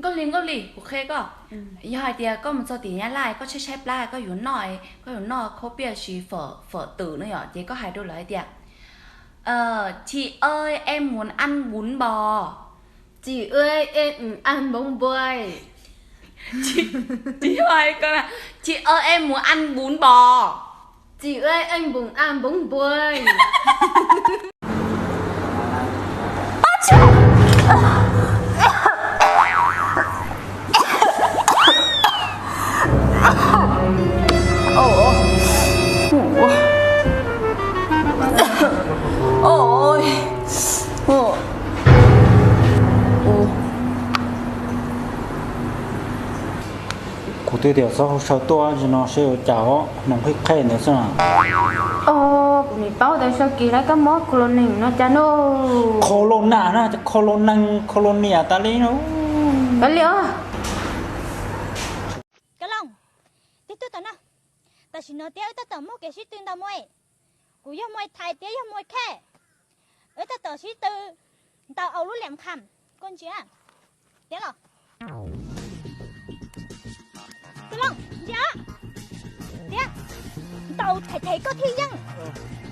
Nkauj Hli, Nkauj Hli, kuv qhia koj. Yog hais tias koj mus txog tim Nyab Laj koj tshaib tshaib plab koj yuav noj, koj yuav noj khaub piaj si fawm, fawm twm no yom, ces koj hais rau lawv hais tias, Chị ơi, em muốn ăn bún bò. Chị ơi, em ăn bún bò. Chị ơi, em muốn ăn bún bò. Chị ơi, em muốn ăn bún bò. Kuv twb tias txhob hu saw tuaj no seb ua cas os, hmoov qhib qheb ntawd xwb. Kuv nim paub tias sawv kis lawv kab mob corona no cas no. Corona na, corona, colonia tas li no. Kav liam. Kav Looj, tig tuaj tom no. Tam sim no thiab wb tab tom muaj kev sib tw ntaus muaj. Kuv yog Muay Thai thiab yog Muay Khej. Wb tab tom sib tw ntaus aus lub liam kham. Koj ntsia thiab los. Kav Looj, ntsia thiab. Ntaus them them koj thiaj yeej.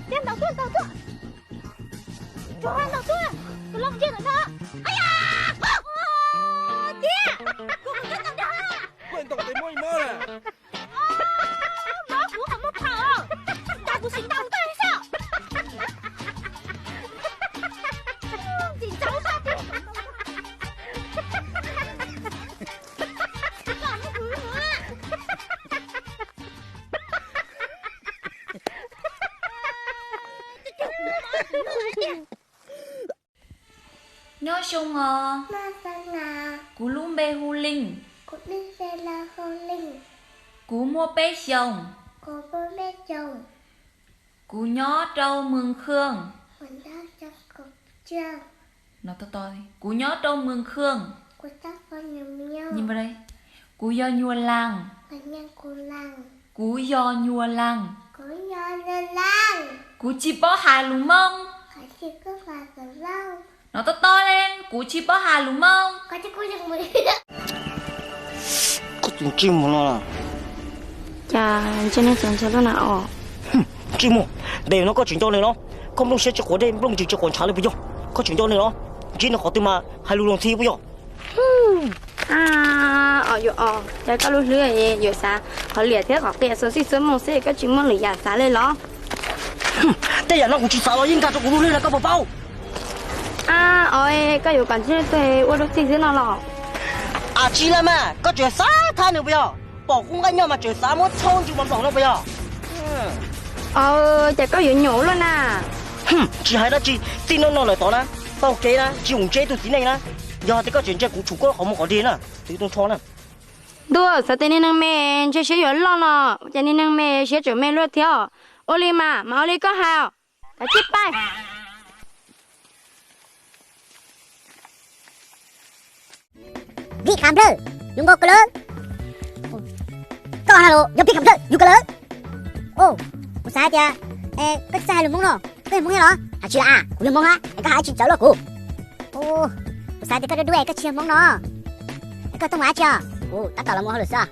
Thiab ntaus tuaj, ntaus tuaj. Tsuag ntaus tuaj. Kav Looj ntsia ntawm no. Ab yam, thiab kuv, kuv ntaus dag. Mob kuv qhov muag phom, ntaus kuv sim ntaus koj xwb. Tsis ntxaus sab tiag. Nyob zoo os. Kuv lub npe hu Leej. Kuv muaj peb xyoos. Kuv nyob rau Mường Khương. Kuv nyob rau Mường Khương. Kuv yog Nyuag Laag. Kuv yog Nyuag Laag. Kuv tsis paub has lus Moob. No to to le, kuv tsis paub has lus Moob. Koj tus ntsej muag no. Cas ntsej neeg txaus ntshai tuaj na os. Ntsej muag, npe no koj tseem nco nws los? Koj nplooj siab tsis quav dej, nplooj ntsis tsis quav ntshav li puas yog? Koj tseem nco nws los? Ntsib nws qhov twg mas hais lus luag ntxhi puas yog? Os yuav os, cas koj lub hlwb yuav xav qhov liam thiab qhov qias xuas txij xuas moo xwb, koj tsis muaj lwm yam xav li los? Tej yam no kuv tsis xav los yeej nkag rau kuv lub hlwb no koj puas paub? Os, koj yuav kom ntsej tuaj ua dua txij xwb no los? Ab tsis li mas koj tseem xav thab nws puas yog? Pom qub nqaij nyoog mas tseem xav muab txhau ntsws mos nplaum no puas yog? Os, cas koj yuav nyuam luaj na. Tsis hais dab tsi, txij hnub no lawm tod na, taug kev na tsis mus ntsib tus txiv neej na. Yog tias koj tseem ntsia kuv tshum koj qhov muag qhov dig na, twv tub nrho na. Ntuj, xav tias niag neeg me ntshe siab yuav loj no, ua cas niag neeg me siab tseem me luaj thiab os. Ua li mas, mas ua li koj hais os. Kav tsij pais. Vij Kham Nplawg, yus nkaus kawg lawm. Koj no los yog Vij Kham Nplawg yus kawg lawm. Kuv xav hais tias koj tsis txawj hais lus Hmoob no, koj yog Hmoob thiab los? Hais tsis lawm, kuv yog Hmoob hab, es koj hais dab tsi txawv luaj kuv. Kuv xav tias koj dub dub es koj tsis yog Hmoob no. Es koj tuaj mus dab tsi os? Kuv tab tom los mus hauj lwm xwb.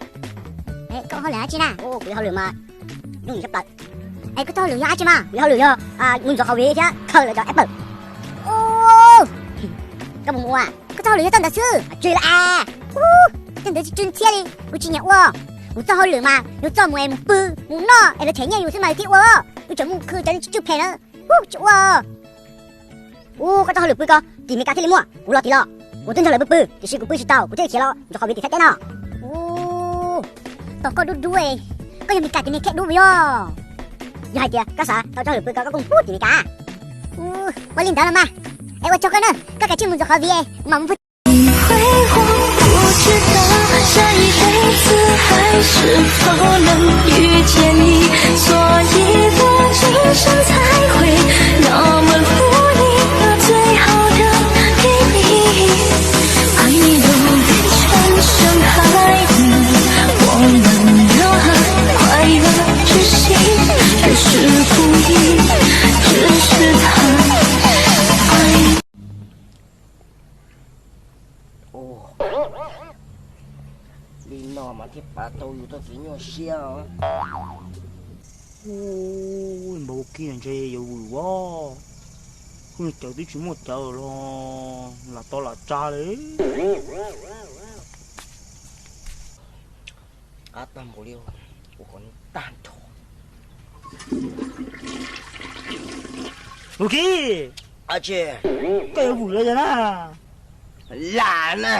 Koj ua hauj lwm dab tsi na? Kuv yog hauj lwm mas yooj yim tshaj plaws. Es koj txoj hauj lwm yog dab tsi mas? Kuv yog hauj lwm yog mus ntxuav qhov viv thiab khaws lawv cov apple. Koj mus mus ua, koj txoj hauj lwm yog txoj ntawd xwb? Tsis lawm as. Txoj ntawd tsis tsw ntxhiab li, kuv tsis nyiam ua. Kuv txoj hauj lwm mas yus txoj mus es mus pw, mus noj es lawv them nyiaj yus xwb mas yus thiaj ua. Yus tseem mus khwv cov tsis tsw phem na, tsis ua. Ub, koj txoj hauj lwm pw ko, tim Meskas thiaj li muaj, kuv los tim los, kuv twb nrog lawv pw pw, tiam sis kuv pw tsis tau, kuv thiaj li khiav los ntxuav qhov viv tim Thaib teb no. Ub, tos koj dub dub, koj yog Meskas tim niag kheb dub puas yog? Yog hais tias koj xav tau txoj hauj lwm pw ko koj kuj mus pw tim Meskas. Ua li ntawd los mas, es ua tsaug koj na, koj kav tsij mus ntxuav qhov viv, kuv mam mus pw. Li no mas thiaj pab tau yus txoj kev nyuaj siab os. Ua, npau kij ntshe yuav vwm as. Koj cawv twb tsis muaj cawv los lam tau lam tsa li. Qab tag npaum li, ua kom nws tag nrho. Npau kij, koj yuav vwm los yog na? Lam na.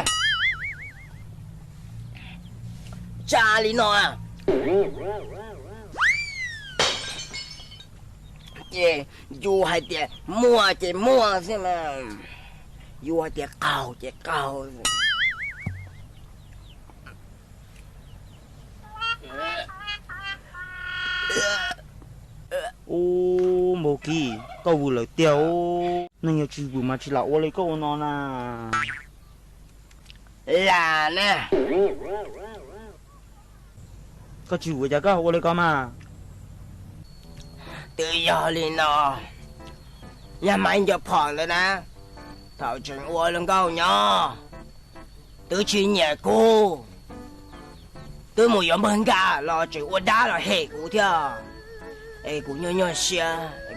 Tsa li no. Ces yus hais tias muaj ces muaj xwb mas, yus hais tias qaug ces qaug. Ub, npau kij, koj vwm lawm tiag. Neeg yog tsis vwm mas tsis lam ua li koj ua no na. Lam na. Koj tsis vwm cas koj ua li ko mas. Twb yog li no, yog Maiv Ncaus Phom ntawd na, thaum tseem ua hluas nkauj nyob, twb tsis nyiam kuv, twb mus yuav npawg Nkaj los tseem ua dab los hem kuv thiab, es kuv nyuaj nyuaj siab.